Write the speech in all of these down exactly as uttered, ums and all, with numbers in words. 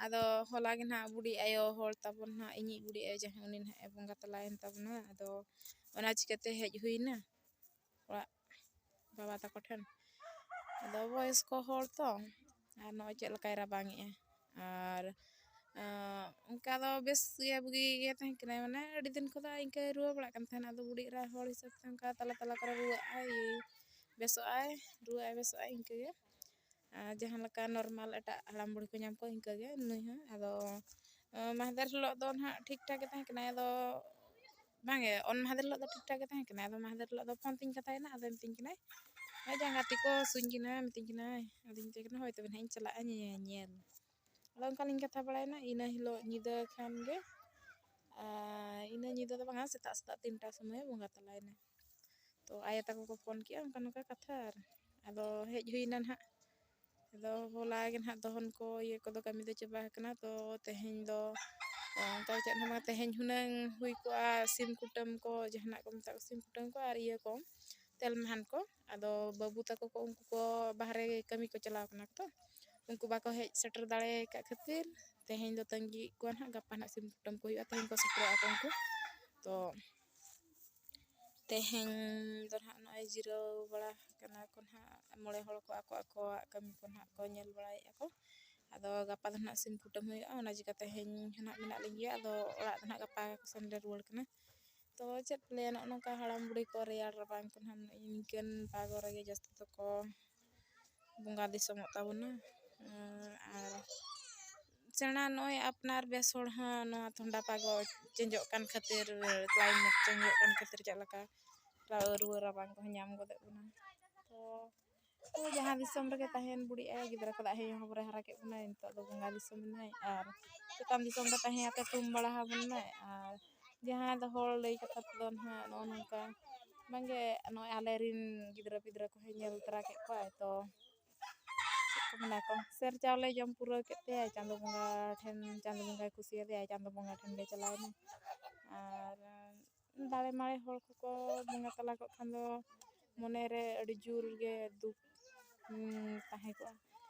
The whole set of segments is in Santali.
ᱟᱫᱚ ᱦᱚᱞᱟ ᱜᱮ ᱱᱟᱦᱟᱜ ᱵᱩᱰᱷᱤ ᱟᱭᱳ ᱦᱚᱲ ᱛᱟᱵᱚᱱ ᱱᱟᱦᱟᱜ, ᱤᱧᱤᱡ ᱵᱩᱰᱷᱤ ᱟᱭᱳ ᱡᱟᱦᱟᱸᱭ, ᱩᱱᱤ ᱱᱟᱦᱟᱜ ᱮ ᱵᱚᱸᱜᱟ ᱛᱟᱞᱟᱭᱮᱱ ᱛᱟᱵᱚᱱᱟ᱾ ᱟᱫᱚ ᱚᱱᱟ ᱪᱤᱠᱟᱹᱛᱮ ᱦᱮᱡ ᱦᱩᱭᱱᱟ ᱚᱲᱟᱜ ᱵᱟᱵᱟ ᱛᱟᱠᱚ ᱴᱷᱮᱱ᱾ ᱟᱫᱚ ᱵᱚᱭᱚᱥᱠᱚ ᱦᱚᱲ ᱛᱚ, ᱟᱨ ᱱᱚᱜᱼᱚᱭ ᱪᱮᱫ ᱞᱮᱠᱟᱭ ᱨᱟᱵᱟᱝ ᱮᱜᱼᱟ᱾ ᱟᱨ ᱟᱸ, ᱚᱱᱠᱟ ᱫᱚ ᱵᱮᱥ ᱜᱮ, ᱵᱩᱜᱤ ᱜᱮ ᱛᱟᱦᱮᱸ ᱠᱟᱱᱟᱭ, ᱢᱟᱱᱮ ᱟᱹᱰᱤ ᱫᱤᱱ ᱠᱷᱚᱱ ᱫᱚ ᱤᱱᱠᱟᱹ ᱨᱩᱣᱟᱹ ᱵᱟᱲᱟᱜ ᱠᱟᱱ ᱛᱟᱦᱮᱱᱟ᱾ ᱟᱫᱚ ᱵᱩᱰᱷᱤ ᱮᱨᱟ ᱦᱚᱲ ᱦᱤᱥᱟᱹᱵ ᱛᱮ ᱚᱱᱠᱟ ᱛᱟᱞᱟ ᱛᱟᱞᱟ ᱠᱚᱨᱮ ᱨᱩᱣᱟᱹᱜ ᱟᱭ, ᱵᱮᱥᱚᱜ ᱟᱭ, ᱨᱩᱣᱟᱹᱜ ᱟᱭ, ᱵᱮᱥᱚᱜ ᱟᱭ, ᱤᱱᱠᱟᱹ ᱜᱮ᱾ ᱟᱨ ᱡᱟᱦᱟᱸ ᱞᱮᱠᱟ ᱱᱚᱨᱢᱟᱞ ᱮᱴᱟᱜ ᱦᱟᱲᱟᱢ ᱵᱩᱲᱦᱤ ᱠᱚ ᱧᱟᱢ ᱠᱚᱣᱟ, ᱤᱱᱠᱟᱹ ᱜᱮ ᱱᱩᱭ ᱦᱚᱸ᱾ ᱟᱫᱚ ᱟᱸ, ᱢᱟᱦᱫᱮᱨ ᱦᱤᱞᱳᱜ ᱫᱚ ᱱᱟᱦᱟᱜ ᱴᱷᱤᱠ ᱴᱷᱟᱠ ᱜᱮ ᱛᱟᱦᱮᱸ ᱠᱟᱱᱟᱭ᱾ ᱟᱫᱚ ᱵᱟᱝᱜᱮ, ᱚᱱ ᱢᱟᱦᱫᱮᱨ ᱦᱤᱞᱳᱜ ᱫᱚ ᱴᱷᱤᱠ ᱴᱷᱟᱠ ᱜᱮ ᱛᱟᱦᱮᱸ ᱠᱟᱱᱟᱭ᱾ ᱟᱫᱚ ᱢᱟᱦᱫᱮᱨ ᱦᱤᱞᱳᱜ ᱫᱚ ᱯᱷᱳᱱ ᱛᱤᱧ ᱠᱟᱛᱷᱟᱭᱮᱱᱟ, ᱟᱫᱚ ᱢᱮᱛᱟᱹᱧ ᱠᱟᱱᱟᱭ, "ᱦᱮᱸ, ᱡᱟᱸᱜᱟ ᱛᱤ ᱠᱚ ᱦᱟᱹᱥᱩᱧ ᱠᱟᱱᱟ," ᱢᱮᱛᱟᱹᱧ ᱠᱟᱱᱟᱭ᱾ ᱟᱫᱚᱧ ᱢᱮᱛᱟᱭ ᱠᱟᱱᱟ, "ᱦᱳᱭ, ᱛᱚᱵᱮ ᱱᱟᱦᱟᱜ ᱤᱧ ᱪᱟᱞᱟᱜᱼᱟ ᱧᱮᱧᱮᱞ, ᱧᱮᱞ᱾" ᱟᱫᱚ ᱚᱱᱠᱟ ᱞᱤᱧ ᱠᱟᱛᱷᱟ ᱵᱟᱲᱟᱭᱮᱱᱟ᱾ ᱤᱱᱟᱹ ᱦᱤᱞᱳᱜ ᱧᱤᱫᱟᱹ ᱠᱷᱟᱱ ᱜᱮ, ᱟᱨ ᱤᱱᱟᱹ ᱧᱤᱫᱟᱹ ᱫᱚ ᱵᱟᱝᱟ, ᱥᱮᱛᱟᱜ ᱥᱮᱛᱟᱜ ᱛᱤᱱᱴᱟ ᱥᱚᱢᱚᱭ ᱵᱚᱸᱜᱟ ᱛᱟᱞᱟᱭᱮᱱᱟ᱾ ᱛᱚ ᱟᱭᱳ ᱛᱟᱠᱚ ᱠᱚ ᱯᱷᱳᱱ ᱠᱮᱜᱼᱟ, ᱚᱱᱠᱟ ᱱᱚᱝᱠᱟ ᱠᱟᱛᱷᱟ, ᱟᱨ ᱟᱫᱚ ᱦᱮᱡ ᱦᱩᱭᱱᱟ ᱱᱟᱦᱟᱜ᱾ ᱟᱫᱚ ᱦᱚᱞᱟ ᱜᱮ ᱱᱟᱦᱟᱜ ᱫᱚᱦᱚᱱ ᱠᱚ, ᱤᱭᱟᱹ ᱠᱚᱫᱚ, ᱠᱟᱹᱢᱤ ᱫᱚ ᱪᱟᱵᱟ ᱟᱠᱟᱱᱟ᱾ ᱛᱚ ᱛᱮᱦᱮᱧ ᱫᱚ, ᱚ, ᱚᱱᱠᱟ ᱪᱮᱫ ᱦᱚᱸ ᱵᱟᱝ, ᱛᱮᱦᱮᱧ ᱦᱩᱱᱟᱹᱝ ᱦᱩᱭ ᱠᱚᱜᱼᱟ ᱥᱤᱢ ᱠᱩᱴᱟᱹᱢ ᱠᱚ, ᱡᱟᱦᱟᱱᱟᱜ ᱠᱚ ᱢᱮᱛᱟᱜ ᱠᱚ, ᱥᱤᱢ ᱠᱩᱴᱟᱹᱢ ᱠᱚ ᱟᱨ ᱤᱭᱟᱹ ᱠᱚ, ᱛᱮᱞ ᱢᱟᱦᱟᱱ ᱠᱚ᱾ ᱟᱫᱚ ᱵᱟᱹᱵᱩ ᱛᱟᱠᱚ ᱠᱚ, ᱩᱱᱠᱩ ᱠᱚ ᱵᱟᱦᱨᱮ ᱠᱟᱹᱢᱤ ᱠᱚ ᱪᱟᱞᱟᱣ ᱠᱟᱱᱟ ᱛᱚ, ᱩᱱᱠᱩ ᱵᱟᱠᱚ ᱦᱮᱡ ᱥᱮᱴᱮᱨ ᱫᱟᱲᱮ ᱟᱠᱟᱫ ᱠᱷᱟᱹᱛᱤᱨ ᱛᱮᱦᱮᱧ ᱫᱚ ᱛᱟᱺᱜᱤᱭᱮᱫ ᱠᱚᱣᱟ ᱱᱟᱦᱟᱜ, ᱜᱟᱯᱟ ᱱᱟᱦᱟᱜ ᱥᱤᱢ ᱠᱩᱴᱟᱹᱢ ᱠᱚ ᱦᱩᱭᱩᱜᱼᱟ, ᱛᱮᱦᱮᱧ ᱠᱚ ᱥᱮᱴᱮᱨᱚᱜᱼᱟ ᱠᱚ ᱩᱱᱠᱩ᱾ ᱛᱚ ᱛᱮᱦᱮᱧ ᱫᱚ ᱱᱟᱦᱟᱜ ᱱᱚᱜᱼᱚᱭ ᱡᱤᱨᱟᱹᱣ ᱵᱟᱲᱟ ᱠᱟᱱᱟ ᱠᱚ ᱱᱟᱦᱟᱜ, ᱢᱚᱬᱮ ᱦᱚᱲ ᱠᱚ ᱟᱠᱚ ᱟᱠᱚᱣᱟᱜ ᱠᱟᱹᱢᱤ ᱠᱚ ᱱᱟᱦᱟᱜ ᱠᱚ ᱧᱮᱞ ᱵᱟᱲᱟᱭᱮᱫᱼᱟ ᱠᱚ᱾ ᱟᱫᱚ ᱜᱟᱯᱟ ᱫᱚ ᱱᱟᱦᱟᱜ ᱥᱤᱢ ᱠᱩᱴᱟᱹᱢ ᱦᱩᱭᱩᱜᱼᱟ, ᱚᱱᱟ ᱪᱤᱠᱟᱹ ᱛᱮᱦᱮᱧ ᱦᱚᱸ ᱱᱟᱦᱟᱜ ᱢᱮᱱᱟᱜ ᱞᱤᱧ ᱜᱮᱭᱟ᱾ ᱟᱫᱚ ᱚᱲᱟᱜ ᱫᱚ ᱱᱟᱦᱟᱜ ᱜᱟᱯᱟ ᱥᱮᱱ ᱞᱮ ᱨᱩᱣᱟᱹᱲ ᱠᱟᱱᱟ᱾ ᱛᱚ ᱪᱮᱫ ᱯᱮ ᱞᱟᱹᱭᱟ, ᱱᱚᱜᱼᱚ ᱱᱚᱝᱠᱟ ᱦᱟᱲᱟᱢ ᱵᱩᱲᱦᱤ ᱠᱚ ᱨᱮᱭᱟᱲ ᱨᱟᱵᱟᱝ ᱠᱚ ᱱᱟᱦᱟᱜ ᱱᱤᱝᱠᱟᱹᱱ ᱯᱟᱜᱚ ᱨᱮᱜᱮ ᱡᱟᱹᱥᱛᱤ ᱫᱚᱠᱚ ᱵᱚᱸᱜᱟ ᱫᱤᱥᱚᱢᱚᱜ ᱛᱟᱵᱚᱱᱟ᱾ ᱟᱨ ᱥᱮᱬᱟ ᱱᱚᱜᱼᱚᱭ ᱟᱯᱱᱟᱨ ᱵᱮᱥ ᱦᱚᱲ ᱦᱚᱸ ᱱᱚᱣᱟ ᱛᱷᱚᱱᱰᱟ ᱯᱟᱜᱚ ᱪᱮᱧᱡᱚᱜ ᱠᱟᱱ ᱠᱷᱟᱹᱛᱤᱨ, ᱠᱞᱟᱭᱢᱮᱴ ᱪᱮᱧᱡᱚᱜ ᱠᱟᱱ ᱠᱷᱟᱹᱛᱤᱨ ᱪᱮᱫ ᱞᱮᱠᱟ ᱨᱩᱣᱟᱹ ᱨᱟᱵᱟᱝ ᱠᱚᱦᱚᱸ ᱧᱟᱢ ᱜᱚᱫᱮᱜ ᱵᱚᱱᱟ᱾ ᱛᱚ ᱛᱚ ᱡᱟᱦᱟᱸ ᱫᱤᱥᱚᱢ ᱨᱮᱜᱮ ᱛᱟᱦᱮᱱ ᱵᱩᱰᱤ ᱟᱭᱳ, ᱜᱤᱫᱽᱨᱟᱹ ᱠᱷᱚᱱᱟᱜ ᱦᱮᱡ ᱦᱚᱸ ᱵᱚᱨᱮ ᱦᱟᱨᱟ ᱠᱮᱫ ᱵᱚᱱᱟᱭ, ᱱᱤᱛᱚᱜ ᱫᱚ ᱵᱚᱸᱜᱟ ᱫᱤᱥᱚᱢ ᱮᱱᱟᱭ᱾ ᱟᱨ ᱪᱮᱛᱟᱱ ᱫᱤᱥᱚᱢ ᱨᱮ ᱛᱟᱦᱮᱸ ᱟᱛᱮ ᱛᱷᱩᱢ ᱵᱟᱲᱟ ᱟᱵᱚᱱᱟᱭ᱾ ᱟᱨ ᱡᱟᱦᱟᱸᱭ ᱫᱚ ᱦᱚᱲ ᱞᱟᱹᱭ ᱠᱟᱛᱷᱟ ᱛᱮᱫᱚ ᱱᱟᱦᱟᱜ ᱱᱚᱜᱼᱚ ᱱᱚᱝᱠᱟ, ᱵᱟᱝᱜᱮ, ᱱᱚᱜᱼᱚᱭ ᱟᱞᱮ ᱨᱤᱱ ᱜᱤᱫᱽᱨᱟᱹ ᱯᱤᱫᱽᱨᱟᱹ ᱠᱚᱦᱚᱸ ᱧᱮᱞ ᱛᱚᱨᱟ ᱠᱮᱫ ᱠᱚᱣᱟᱭ᱾ ᱛᱚ ᱪᱮᱫ ᱠᱚ ᱢᱮᱱᱟ ᱠᱚ, ᱥᱮᱨ ᱪᱟᱣᱞᱮ ᱡᱚᱢ ᱯᱩᱨᱟᱹᱣ ᱠᱮᱫ ᱛᱮ ᱪᱟᱸᱫᱚ ᱵᱚᱸᱜᱟ ᱴᱷᱮᱱ, ᱪᱟᱸᱫᱚ ᱵᱚᱸᱜᱟᱭ ᱠᱩᱥᱤᱭᱟᱫᱮᱭᱟ, ᱪᱟᱸᱫᱚ ᱵᱚᱸᱜᱟ ᱴᱷᱮᱱ ᱞᱮ ᱪᱟᱞᱟᱣᱮᱱᱟ᱾ ᱟᱨ ᱫᱟᱲᱮ ᱢᱟᱲᱮ ᱦᱚᱲ ᱠᱚᱠᱚ ᱵᱚᱸᱜᱟ ᱛᱟᱞᱟ ᱠᱚᱜ ᱠᱷᱟᱱ ᱫᱚ ᱢᱚᱱᱮ ᱨᱮ ᱟᱹᱰᱤ ᱡᱳᱨ ᱜᱮ ᱫᱩᱠ, ᱩᱸ, ᱛᱟᱦᱮᱸ ᱠᱚᱜᱼᱟ᱾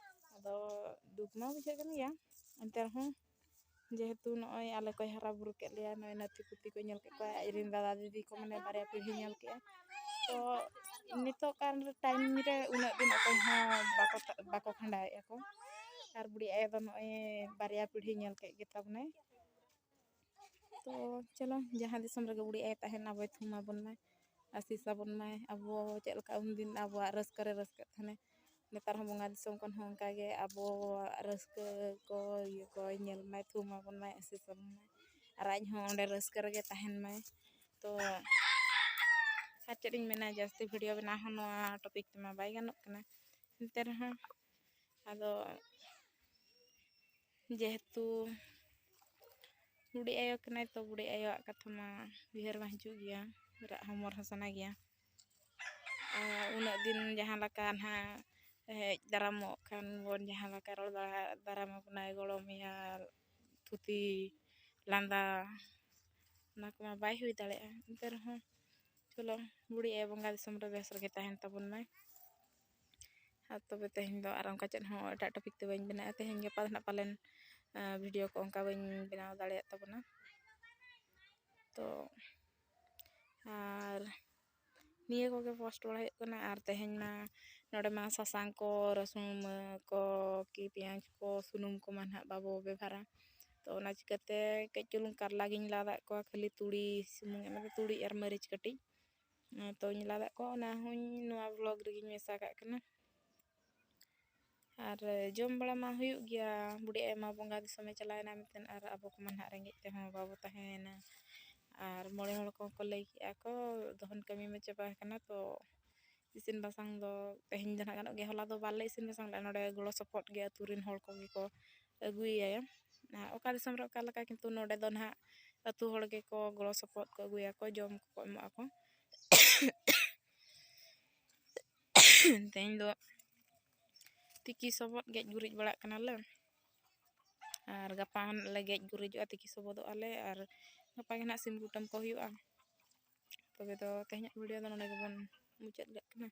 ᱟᱫᱚ ᱫᱩᱠ ᱢᱟ ᱵᱩᱡᱷᱟᱹᱜ ᱠᱟᱱ ᱜᱮᱭᱟ, ᱮᱱᱛᱮ ᱨᱮᱦᱚᱸ ᱡᱮᱦᱮᱛᱩ ᱱᱚᱜᱼᱚᱭ ᱟᱞᱮ ᱠᱚᱭ ᱦᱟᱨᱟ ᱵᱩᱨᱩ ᱠᱮᱫ ᱞᱮᱭᱟ, ᱱᱚᱜᱼᱚᱭ ᱱᱟᱹᱛᱤ ᱯᱩᱛᱤ ᱠᱚ ᱧᱮᱞ ᱠᱮᱫ ᱠᱚᱣᱟ, ᱟᱡ ᱨᱮᱱ ᱫᱟᱫᱟ ᱫᱤᱫᱤ ᱠᱚ ᱢᱟᱱᱮ ᱵᱟᱨᱭᱟ ᱯᱤᱲᱦᱤ ᱧᱮᱞ ᱠᱮᱫᱼᱟ᱾ ᱛᱚ ᱱᱤᱛᱚᱜ ᱠᱟᱱ ᱴᱟᱭᱤᱢ ᱨᱮ ᱩᱱᱟᱹᱜ ᱫᱤᱱ ᱚᱠᱚᱭ ᱦᱚᱸ ᱵᱟᱠᱚ ᱵᱟᱠᱚ ᱠᱷᱟᱸᱰᱟᱣᱮᱫᱼᱟ ᱠᱚ᱾ ᱟᱨ ᱵᱩᱰᱷᱤ ᱟᱭᱳ ᱫᱚ ᱱᱚᱜᱼᱚᱭ ᱵᱟᱨᱭᱟ ᱯᱤᱲᱦᱤ ᱧᱮᱞ ᱠᱮᱫ ᱜᱮᱛᱟ ᱵᱚᱱᱟᱭ᱾ ᱛᱚ ᱪᱚᱞᱚ, ᱡᱟᱦᱟᱸ ᱫᱤᱥᱚᱢ ᱨᱮᱜᱮ ᱵᱩᱰᱷᱤ ᱟᱭᱳ ᱛᱟᱦᱮᱱ, ᱟᱵᱚᱭ ᱛᱷᱩᱢ ᱟᱵᱚᱱ ᱢᱟᱭ, ᱟᱥᱤᱥ ᱟᱵᱚᱱ ᱢᱟᱭ᱾ ᱟᱵᱚ ᱪᱮᱫ ᱞᱮᱠᱟ ᱩᱱᱫᱤᱱ ᱟᱵᱚᱣᱟᱜ ᱨᱟᱹᱥᱠᱟᱹ ᱨᱮ ᱨᱟᱹᱥᱠᱟᱹᱜ ᱛᱟᱦᱮᱱᱟᱭ, ᱱᱮᱛᱟᱨ ᱦᱚᱸ ᱵᱚᱸᱜᱟ ᱫᱤᱥᱚᱢ ᱠᱷᱚᱱ ᱦᱚᱸ ᱚᱱᱠᱟ ᱜᱮ ᱟᱵᱚᱣᱟᱜ ᱨᱟᱹᱥᱠᱟᱹ ᱠᱚ ᱤᱭᱟᱹ ᱠᱚᱭ ᱧᱮᱞ ᱢᱟᱭ, ᱛᱷᱩᱢ ᱟᱵᱚᱱ ᱢᱟᱭ, ᱟᱥᱤᱥ ᱟᱵᱚᱱ ᱢᱟᱭ, ᱟᱨ ᱟᱡ ᱦᱚᱸ ᱚᱸᱰᱮ ᱨᱟᱹᱥᱠᱟᱹ ᱨᱮᱜᱮ ᱛᱟᱦᱮᱱ ᱢᱟᱭ᱾ ᱛᱚ ᱟᱨ ᱪᱮᱫ ᱤᱧ ᱢᱮᱱᱟ, ᱡᱟᱹᱥᱛᱤ ᱵᱷᱤᱰᱤᱭᱳ ᱵᱮᱱᱟᱣ ᱦᱚᱸ ᱱᱚᱣᱟ ᱴᱚᱯᱤᱠ ᱛᱮᱢᱟ ᱵᱟᱭ ᱜᱟᱱᱚᱜ ᱠᱟᱱᱟ᱾ ᱮᱱᱛᱮ ᱨᱮᱦᱚᱸ ᱟᱫᱚ ᱡᱮᱦᱮᱛᱩ ᱵᱩᱰᱷᱤ ᱟᱭᱳ ᱠᱟᱱᱟᱭ, ᱛᱚ ᱵᱩᱰᱷᱤ ᱟᱭᱳᱣᱟᱜ ᱠᱟᱛᱷᱟ ᱢᱟ ᱩᱭᱦᱟᱹᱨ ᱢᱟ ᱦᱤᱡᱩᱜ ᱜᱮᱭᱟ, ᱨᱟᱜ ᱦᱚᱸ ᱢᱚᱨ ᱦᱚᱸ ᱥᱟᱱᱟ ᱜᱮᱭᱟ᱾ ᱟᱨ ᱩᱱᱟᱹᱜ ᱫᱤᱱ ᱡᱟᱦᱟᱸ ᱞᱮᱠᱟ ᱱᱟᱦᱟᱜ ᱦᱮᱡ ᱫᱟᱨᱟᱢᱚᱜ ᱠᱷᱟᱱ ᱵᱚᱱ, ᱡᱟᱦᱟᱸ ᱞᱮᱠᱟ ᱨᱚᱲ ᱫᱟᱨᱟᱢ ᱟᱵᱚᱱᱟᱭ ᱜᱚᱲᱚᱢᱮᱭᱟ, ᱛᱷᱩᱛᱤ ᱞᱟᱸᱫᱟ, ᱚᱱᱟ ᱠᱚᱢᱟ ᱵᱟᱭ ᱦᱩᱭ ᱫᱟᱲᱮᱭᱟᱜᱼᱟ᱾ ᱮᱱᱛᱮ ᱨᱮᱦᱚᱸ ᱪᱚᱞᱚ, ᱵᱩᱰᱷᱤ ᱟᱭᱳ ᱵᱚᱸᱜᱟ ᱫᱤᱥᱚᱢ ᱨᱮ ᱵᱮᱥ ᱨᱮᱜᱮ ᱛᱟᱦᱮᱱ ᱛᱟᱵᱚᱱ ᱢᱟᱭ᱾ ᱟᱨ ᱛᱚᱵᱮ ᱛᱮᱦᱮᱧ ᱫᱚ ᱟᱨ ᱚᱱᱠᱟ ᱪᱮᱫ ᱦᱚᱸ ᱮᱴᱟᱜ ᱴᱚᱯᱤᱠ ᱛᱮ ᱵᱟᱹᱧ ᱵᱮᱱᱟᱣᱮᱫᱼᱟ᱾ ᱛᱮᱦᱮᱧ ᱜᱟᱯᱟ ᱫᱚ ᱱᱟᱦᱟᱜ ᱯᱟᱞᱮᱱ, ᱟᱸ, ᱵᱷᱤᱰᱤᱭᱳ ᱠᱚ ᱚᱱᱠᱟ ᱵᱟᱹᱧ ᱵᱮᱱᱟᱣ ᱫᱟᱲᱮᱭᱟᱜ ᱛᱟᱵᱚᱱᱟ᱾ ᱛᱚ ᱟᱨ ᱱᱤᱭᱟᱹ ᱠᱚᱜᱮ ᱯᱳᱥᱴ ᱵᱟᱲᱟ ᱦᱩᱭᱩᱜ ᱠᱟᱱᱟ᱾ ᱟᱨ ᱛᱮᱦᱮᱧ ᱢᱟ ᱱᱚᱰᱮ ᱢᱟ ᱥᱟᱥᱟᱝ ᱠᱚ, ᱨᱟᱹᱥᱩᱱ ᱠᱚ, ᱠᱤ ᱯᱮᱸᱭᱟᱡᱽ ᱠᱚ, ᱥᱩᱱᱩᱢ ᱠᱚᱢᱟ ᱱᱟᱦᱟᱜ ᱵᱟᱵᱚ ᱵᱮᱵᱷᱟᱨᱟ᱾ ᱛᱚ ᱚᱱᱟ ᱪᱤᱠᱟᱹᱛᱮ ᱠᱟᱹᱡ ᱪᱩᱞᱩᱝ ᱠᱟᱨᱞᱟ ᱜᱤᱧ ᱞᱟᱫᱟᱜ ᱠᱚᱣᱟ, ᱠᱷᱟᱹᱞᱤ ᱛᱩᱲᱤ ᱥᱩᱢᱩᱝ, ᱢᱟᱱᱮ ᱛᱩᱲᱤ ᱟᱨ ᱢᱟᱹᱨᱤᱪ ᱠᱟᱹᱴᱤᱡ᱾ ᱛᱚᱧ ᱞᱟᱫᱟᱜ ᱠᱚᱣᱟ, ᱚᱱᱟ ᱦᱚᱸᱧ ᱱᱚᱣᱟ ᱵᱷᱞᱚᱜᱽ ᱨᱮᱜᱮᱧ ᱢᱮᱥᱟ ᱠᱟᱜ ᱠᱟᱱᱟ᱾ ᱟᱨ ᱡᱚᱢ ᱵᱟᱲᱟ ᱢᱟ ᱦᱩᱭᱩᱜ ᱜᱮᱭᱟ, ᱵᱩᱰᱷᱤ ᱟᱭᱳ ᱢᱟ ᱵᱚᱸᱜᱟ ᱫᱤᱥᱚᱢᱮ ᱪᱟᱞᱟᱣᱮᱱᱟ ᱢᱮᱱᱛᱮ, ᱟᱨ ᱟᱵᱚ ᱠᱚᱢᱟ ᱱᱟᱦᱟᱜ ᱨᱮᱸᱜᱮᱡ ᱛᱮᱦᱚᱸ ᱵᱟᱵᱚ ᱛᱟᱦᱮᱸᱭᱮᱱᱟ᱾ ᱟᱨ ᱢᱚᱬᱮ ᱦᱚᱲ ᱠᱚᱦᱚᱸ ᱠᱚ ᱞᱟᱹᱭ ᱠᱮᱜᱼᱟ ᱠᱚ, ᱫᱚᱦᱚᱱ ᱠᱟᱹᱢᱤ ᱢᱟ ᱪᱟᱵᱟ ᱟᱠᱟᱱᱟ, ᱛᱚ ᱤᱥᱤᱱ ᱵᱟᱥᱟᱝ ᱫᱚ ᱛᱮᱦᱮᱧ ᱫᱚ ᱱᱟᱦᱟᱜ ᱜᱟᱱᱚᱜ ᱜᱮᱭᱟ᱾ ᱦᱚᱞᱟ ᱫᱚ ᱵᱟᱞᱮ ᱤᱥᱤᱱ ᱵᱟᱥᱟᱝ ᱞᱮᱫᱼᱟ, ᱱᱚᱰᱮ ᱜᱚᱲᱚ ᱥᱚᱯᱚᱦᱚᱫ ᱜᱮ ᱟᱹᱛᱩ ᱨᱮᱱ ᱦᱚᱲ ᱠᱚᱜᱮ ᱠᱚ ᱟᱹᱜᱩᱭᱟ᱾ ᱟᱨ ᱚᱠᱟ ᱫᱤᱥᱚᱢ ᱨᱮ ᱚᱠᱟ ᱞᱮᱠᱟ, ᱠᱤᱱᱛᱩ ᱱᱚᱰᱮ ᱫᱚ ᱱᱟᱦᱟᱜ ᱟᱹᱛᱩ ᱦᱚᱲ ᱜᱮᱠᱚ ᱜᱚᱲᱚ ᱥᱚᱯᱚᱦᱚᱫ ᱠᱚ ᱟᱹᱜᱩᱭᱟᱠᱚ, ᱡᱚᱢ ᱠᱚᱠᱚ ᱮᱢᱚᱜ ᱟᱠᱚ᱾ ᱛᱮᱦᱮᱧ ᱫᱚ ᱛᱤᱠᱤ ᱥᱚᱵᱚᱫ ᱜᱮᱡ ᱜᱩᱨᱤᱡ ᱵᱟᱲᱟᱜ ᱠᱟᱱᱟᱞᱮ, ᱟᱨ ᱜᱟᱯᱟ ᱦᱚᱸ ᱞᱮ ᱜᱮᱡ ᱜᱩᱨᱤᱡᱚᱜᱼᱟ, ᱛᱤᱠᱤ ᱥᱚᱵᱚᱫᱚᱜᱼᱟ ᱞᱮ, ᱟᱨ ᱜᱟᱯᱟ ᱜᱮ ᱱᱟᱦᱟᱜ ᱥᱤᱢ ᱠᱩᱴᱟᱹᱢ ᱠᱚ ᱦᱩᱭᱩᱜᱼᱟ᱾ ᱛᱚᱵᱮ ᱫᱚ ᱛᱮᱦᱮᱧᱟᱜ ᱵᱷᱤᱰᱤᱭᱳ ᱫᱚ ᱱᱚᱰᱮ ᱜᱮᱵᱚᱱ ᱢᱩᱪᱟᱹᱫ ᱠᱟᱜ ᱠᱟᱱᱟ᱾